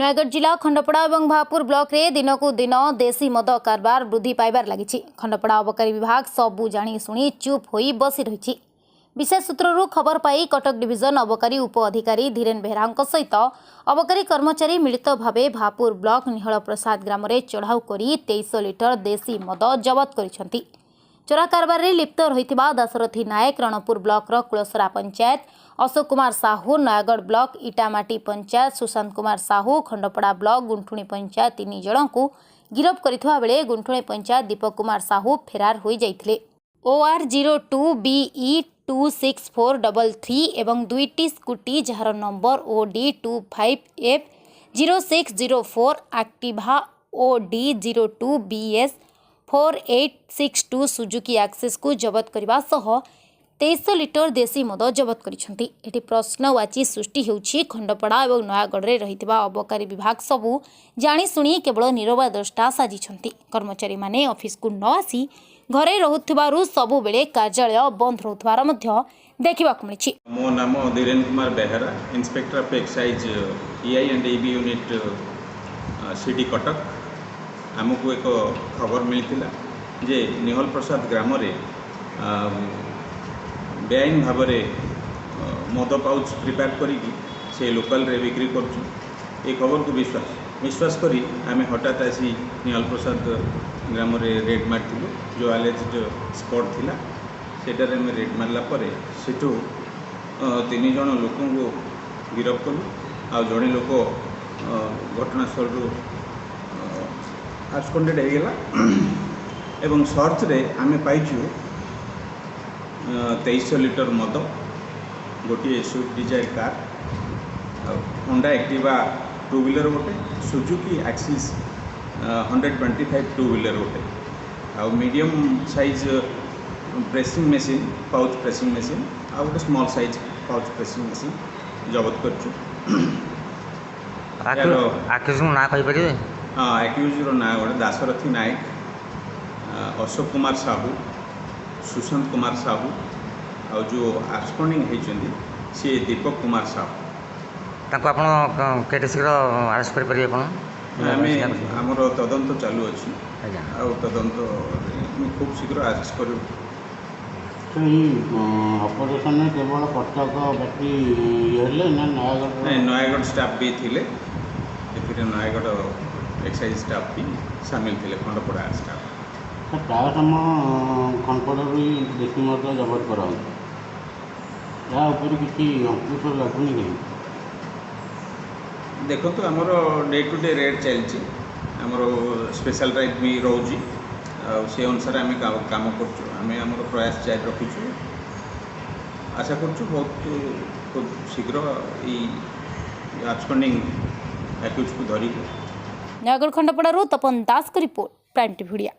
ନୟାଗଡ଼ ଜିଲ୍ଲା ଖଣ୍ଡପଡ଼ା ଏବଂ ଭାପୁର ବ୍ଲକରେ ଦିନକୁ ଦିନ ଦେଶୀ ମଦ କାରବାର ବୃଦ୍ଧି ପାଇବାରେ ଲାଗିଛି। ଖଣ୍ଡପଡ଼ା ଅବକାରୀ ବିଭାଗ ସବୁ ଜାଣି ଶୁଣି ଚୁପ୍ ହୋଇ ବସି ରହିଛି। ବିଶେଷ ସୂତ୍ରରୁ ଖବର ପାଇ କଟକ ଡିଭିଜନ ଅବକାରୀ ଉପ ଅଧିକାରୀ ଧୀରେନ ବେହେରାଙ୍କ ସହିତ ଅବକାରୀ କର୍ମଚାରୀ ମିଳିତ ଭାବେ ଭାପୁର ବ୍ଲକ ନିହଳ ପ୍ରସାଦ ଗ୍ରାମରେ ଚଢ଼ାଉ କରି 23 ଲିଟର ଦେଶୀ ମଦ ଜବତ କରିଛନ୍ତି। ଚୋରା କାରବାରରେ ଲିପ୍ତ ରହିଥିବା ଦାଶରଥୀ ନାୟକ, ରଣପୁର ବ୍ଲକର କୁଳସରା ପଞ୍ଚାୟତ, ଅଶୋକ କୁମାର ସାହୁ, ନୟାଗଡ଼ ବ୍ଲକ ଇଟାମାଟି ପଞ୍ଚାୟତ, ସୁଶାନ୍ତ କୁମାର ସାହୁ, ଖଣ୍ଡପଡ଼ା ବ୍ଲକ ଗୁଣ୍ଠୁଣୀ ପଞ୍ଚାୟତ ତିନି ଜଣଙ୍କୁ ଗିରଫ କରିଥିବା ବେଳେ ଗୁଣ୍ଠୁଣୀ ପଞ୍ଚାୟତ ଦୀପକ କୁମାର ସାହୁ ଫେରାର ହୋଇଯାଇଥିଲେ। OR 02 BE 26433 ଏବଂ ଦୁଇଟି ସ୍କୁଟି, ଯାହାର number OD 25 F 0604, Activa OD 02 BS 4862, Suzuki ଆକ୍ସେସକୁ ଜବତ କରିବା ସହ 23 ଲିଟର ଦେଶୀ ମଦ ଜବତ କରିଛନ୍ତି। ଏଠି ପ୍ରଶ୍ନବାଚୀ ସୃଷ୍ଟି ହେଉଛି, ଖଣ୍ଡପଡ଼ା ଏବଂ ନୟାଗଡ଼ରେ ରହିଥିବା ଅବକାରୀ ବିଭାଗ ସବୁ ଜାଣିଶୁଣି କେବଳ ନିରବ ଦ୍ରଷ୍ଟା ସାଜିଛନ୍ତି। କର୍ମଚାରୀମାନେ ଅଫିସକୁ ନ ଆସି ଘରେ ରହୁଥିବାରୁ ସବୁବେଳେ କାର୍ଯ୍ୟାଳୟ ବନ୍ଦ ରହୁଥିବାର ମଧ୍ୟ ଦେଖିବାକୁ ମିଳିଛି। ମୋ ନାମ Dhiren Kumar Behera, Inspector of Excise, EI and EB Unit, City Cuttack. ଆମକୁ ଏକ ଖବର ମିଳିଥିଲା ଯେ ନିହଲ ପ୍ରସାଦ ଗ୍ରାମରେ ବେଆଇନ ଭାବରେ ମଦ ପାଉଚ୍ ପ୍ରିପେୟାର କରିକି ସେ ଲୋକାଲରେ ବିକ୍ରି କରୁଛୁ। ଏ ଖବରକୁ ବିଶ୍ୱାସ କରି ଆମେ ହଠାତ୍ ଆସି ନିହଲ ପ୍ରସାଦ ଗ୍ରାମରେ ରେଡ୍ ମାରିଥିଲୁ। ଯେଉଁ ଆଲେଜ୍ଡ ସ୍ପଟ୍ ଥିଲା, ସେଠାରେ ଆମେ ରେଡ୍ ମାରିଲା ପରେ ସେଠୁ ତିନି ଜଣ ଲୋକଙ୍କୁ ଗିରଫ କଲୁ। ଆଉ ଜଣେ ଲୋକ ଘଟଣାସ୍ଥଳରୁ ଆବସ୍କଣ୍ଡେଡ଼ ହେଇଗଲା ଏବଂ ସର୍ଚ୍ଚରେ ଆମେ ପାଇଛୁ 2300 ଲିଟର ମଦ, ଗୋଟିଏ ସୁଇଫ୍ଟ ଡିଜାୟାର କାର୍, ଆଉ ହୋଣ୍ଡା ଆକ୍ଟିଭା ଟୁ ହ୍ୱିଲର ଗୋଟେ, ସୁଜୁକି ଆକ୍ସିସ୍ 125 ଟୁ ହ୍ୱିଲର ଗୋଟେ, ଆଉ medium size pressing machine, pouch pressing machine, ଆଉ ଗୋଟେ small size pouch pressing machine ଜବତ କରିଛୁ। ଆକ୍ୟୁଜଙ୍କ ନାଁ କହିପାରିବେ? ହଁ, ଆକ୍ୟୁଜର ନାଁ ଗୋଟେ ଦାଶରଥୀ ନାୟକ, ଅଶୋକ କୁମାର ସାହୁ, ସୁଶାନ୍ତ କୁମାର ସାହୁ, ଆଉ ଯେଉଁ ଆବସ୍କଣ୍ଡିଂ ହେଇଛନ୍ତି ସିଏ ଦୀପକ କୁମାର ସାହୁ। ତାଙ୍କୁ ଆପଣ କେତେ ଶୀଘ୍ର ଆରେଷ୍ଟ କରିପାରିବେ ଆପଣ? ଆମେ ଆମର ତଦନ୍ତ ଚାଲୁଅଛି। ଆଉ ତଦନ୍ତ ଆମେ ଖୁବ୍ ଶୀଘ୍ର ଆରେଷ୍ଟ କରିବୁ। ତ ଏଇ ଅପରେସନରେ କେବଳ କଟକ ବ୍ୟାଟେରୀ ଇଏ ହେଲେ ନା ନୟାଗଡ଼ର? ନାଇଁ, ନୟାଗଡ଼ ଷ୍ଟାଫ୍ ବି ଥିଲେ ଏଥିରେ। ନୟାଗଡ଼ ଏକ୍ସାଇଜ୍ ଷ୍ଟାଫ୍ ବି ସାମିଲ ଥିଲେ, ଖଣ୍ଡପଡ଼ା ଷ୍ଟାଫ୍। ସାର୍, ପ୍ରାୟ ସମୟ ଖଣ୍ଡପଡ଼ାରୁ ହିଁ ଦେଶୀ ମଦ ଜବତ କରାହେଉଛି। ଏହା ଉପରେ କିଛି ଅଙ୍କୁଶ ଲାଗୁନି କାହିଁକି? ଦେଖନ୍ତୁ, ଆମର ଡେ ଟୁ ଡେ ରେଡ୍ ଚାଲିଛି। ଆମର ସ୍ପେଶାଲ ଡ୍ରାଇଭ୍ ବି ରହୁଛି ଆଉ ସେ ଅନୁସାରେ ଆମେ କାମ କରୁଛୁ। ଆମେ ଆମର ପ୍ରୟାସ ଜାରି ରଖିଛୁ। ଆଶା କରୁଛୁ ବହୁତ ଖୁବ୍ ଶୀଘ୍ର ଏଇ ଆବସ୍କଣ୍ଡିଂ ଆକ୍ୟୁଜକୁ ଧରିବୁ। ନୟାଗଡ଼ ଖଣ୍ଡପଡ଼ାରୁ ତପନ ଦାସଙ୍କ ରିପୋର୍ଟ, ପ୍ରାଇମ୍ ଟିଭି ଓଡ଼ିଆ।